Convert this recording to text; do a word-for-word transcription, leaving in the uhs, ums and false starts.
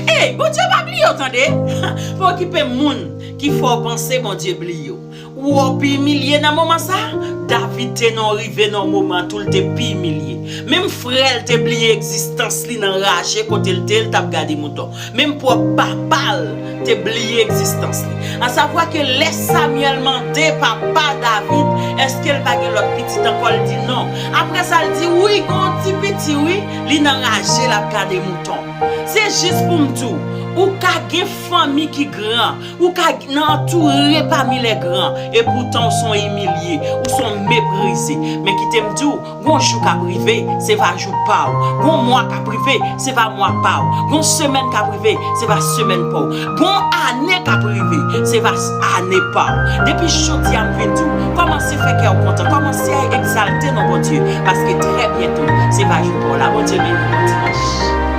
Ey, Bondye pa bliye w tande. Pa okipe moun ki fè w panse Bondye bliye w. Ou wè w pi imilye nan moman sa? David te nan rive nan moman tou l te pi imilye. Menm frè l te bliye egzistans li nan raje kote l te, l t ap gade mouton. Menm pwòp papa l te bliye egzistans li. Asavwa ke lè Samyèl mande papa David èske l pa gen lòt pitit ankò, l di non. Apre sa, l di wi, gen yon ti piti wi, li nan raje, l ap gade mouton. Se jis pou m di w, ou ka gen fanmi ki gran, ou ka nan antoure pami lè gran, e poutan ou se yon imilye, ou se yon meprize. Men kite m di w, gon jou k ap rive, se va jou pa w. Gon mwa k ap rive, se va mwa pa w. Gon semèn k ap rive, se va semèn pa w. Gon ane k ap rive, se va ane pa w. Depi jodi a m vin di w, kòmanse fè kè w kontan, kòmanse egzalte non Bondye, paske trè byento, se va jou pa w la. Bondye beni w, bon dimanch.